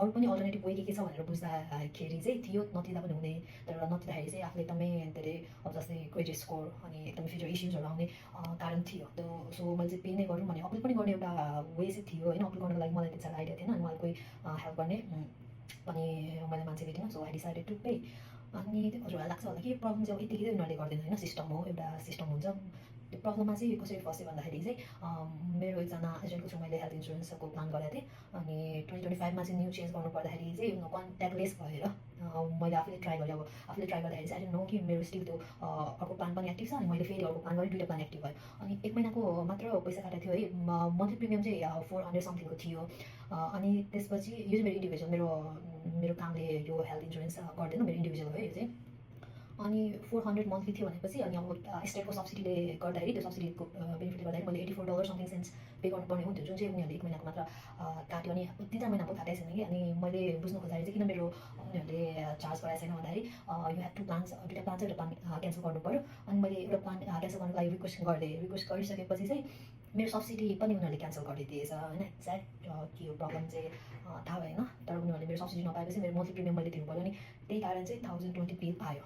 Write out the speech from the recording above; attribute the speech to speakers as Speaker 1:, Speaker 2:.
Speaker 1: अरू पनि alternative way के छ भनेर बुझ्दाखेरि चाहिँ थियो, नतिर्दा पनि हुने। तर नतिर्दाखेरि चाहिँ आफूले एकदमै धेरै अब जस्तै क्रेडिट स्कोर अनि एकदमै फ्युचर इस्युजहरू आउने कारण थियो। सो मैले चाहिँ पे नै गरौँ भने अपिल पनि गर्ने एउटा वे चाहिँ थियो होइन। अपिल गर्नको लागि मलाई त्यति साह्रो आइडिया थिएन अनि मलाई कोही हेल्प गर्ने अनि मैले मान्छे भेटिनँ। So I decided to pay. अनि हजुरहरूलाई लाग्छ होला कि प्रब्लम चाहिँ अब यतिकै उनीहरूले गर्दैन होइन, सिस्टम हो, एउटा सिस्टम हुन्छ। त्यो प्रब्लममा चाहिँ कसरी फसेँ भन्दाखेरि चाहिँ मेरो एकजना एजेन्टको थ्रु मैले हेल्थ इन्सुरेन्सको प्लान गरेको थिएँ। अनि 2025मा चाहिँ न्यू चेन्ज गर्नु पर्दाखेरि चाहिँ कन्ट्याक्टलेस भएर मैले आफूले ट्राई गरेँ। अब आफूले ट्राई गर्दाखेरि चाहिँ आई डोन्ट नो कि मेरो स्टिल त्यो अर्को प्लान पनि एक्टिभ छ। अनि मैले फेरि अर्को प्लान गरेँ, 2टा प्लान एक्टिभ भयो। अनि 1 महिनाको मात्र पैसा काटेको थियो है। मन्थली प्रिमियम चाहिँ 400 समथिङको थियो। अनि त्यसपछि यो चाहिँ मेरो इन्डिभिजुअल मेरो कामले यो हेल्थ इन्सुरेन्स गर्दैन, मेरो इन्डिभिजुअल हो यो चाहिँ। अनि 400 मन्थली थियो भनेपछि अनि अब स्टेटको सब्सिडीले गर्दाखेरि त्यो सब्सिडीको बेनिफिटले गर्दाखेरि मैले $84 समथिङ सेन्ट्स पे गर्नुपर्ने हुन्थ्यो, जुन चाहिँ उनीहरूले 1 महिनाको मात्र काट्यो। अनि 3-4 महिनाको काटेको छैन कि। अनि मैले बुझ्नु खोज्दाखेरि चाहिँ किन मेरो उनीहरूले चार्ज गराएको छैन भन्दाखेरि यु हेभ 2 प्लान्स, 2टा प्लान छ, एउटा प्लान क्यान्सल गर्नु पऱ्यो। अनि मैले एउटा प्लान क्यान्सल गर्नुको लागि रिक्वेस्ट गरिसकेपछि चाहिँ मेरो सब्सिडी पनि उनीहरूले क्यान्सल गरिदिएछ होइन। एक्ज्याक्ट के हो प्रब्लम चाहिँ थाहा भएन। तर उनीहरूले मेरो सब्सिडी नपाएपछि मेरो मन्थली प्रिमियम मैले दिनु पऱ्यो। अनि त्यही कारण चाहिँ 1020 बिल आयो।